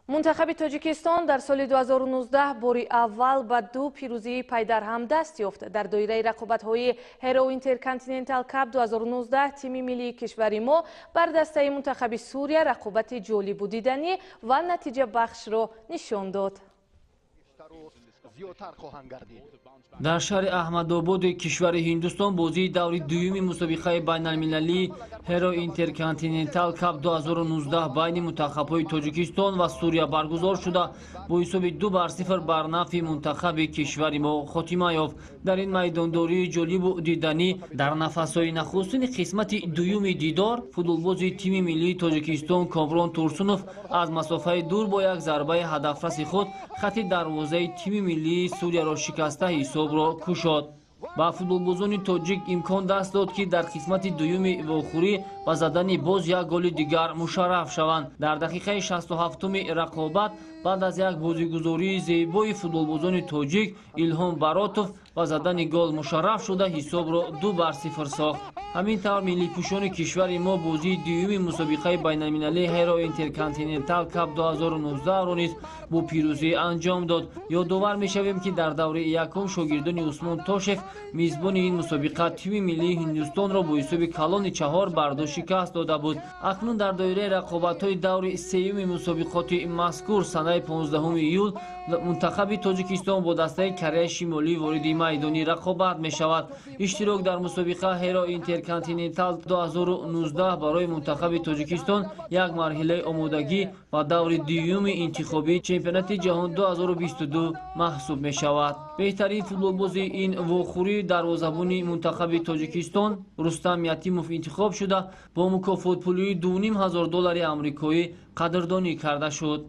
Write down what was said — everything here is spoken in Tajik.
Мунтахаби Тоҷикистон дар соли 2019 бори аввал ба ду пирӯзии пайдарҳам даст ёфт. Дар доираи рақобатҳои Hero Intercontinental Cup 2019 тими миллии кишвари мо бар дастаи мунтахаби Сурия рақобати ҷолибу диданӣ ва натиҷабахшро нишон дод. Дар шаҳри Аҳмадободи кишвари Ҳиндустон бозии даври дуюми мусобиқаи байналмилалии Hero Intercontinental Cup 2019 байни мунтахабҳои Тоҷикистон ва Сурия баргузор шуда, бо ҳисоби 2-0 бар нафъи мунтахаби кишвари мо хотима ёфт. Дар ин майдондории ҷолибу диданӣ дар нафасҳои нахустини қисмати дуюми дидор футболбози тими миллии Тоҷикистон Комрон Турсунов аз масофаи дур бо як зарбаи ҳадафраси худ хати дарвозаи тими миллии Сурияро шикаста ҳисобро кушод. Ба футболбозони тоҷик имкон даст дод, ки дар қисмати дуюми вохӯрӣ ба задани боз як голи дигар мушарраф шаванд. Дар дақиқаи 67-уми рақобат баъд аз як бозигузории зебои футболбозони тоҷик Илҳом Баротов ба задани гол мушарраф шуда ҳисобро 2-0 сохт. Ҳамин тавр миллипӯшони кишвари мо бозии дуюми мусобиқаи байналмилалии Hero Intercontinental Cup 2019-ро низ бо пирӯзӣ анҷом дод. Ёдовар мешавем, ки дар давраи якум шогирдони Усмон Тошев мизбони ин мусобиқа тими миллии Ҳиндустонро бо ҳисоби калони 4-2 шикаст дода буд. Акнун дар доираи рақобатҳои даври сеюми мусобиқоти мазкур санаи 15 июл мунтахаби Тоҷикистон бо дастаи Кореяи Шимолӣ вориди майдони рақобат мешавад. Иштирок дар мусобиқа Hero Intercontinental 2019 барои мунтахаби Тоҷикистон як марҳилаи омодагӣ ва даври дуюми интихобии чемпионати ҷаҳон 2022 маҳсуб мешавад. Беҳтарин футболбози ин вохӯрӣ дарвозабони мунтахаби Тоҷикистон Рустам Ятимов интихоб шуда, бо мукофотпулии 2500 доллари амрикоӣ қадрдонӣ карда шуд.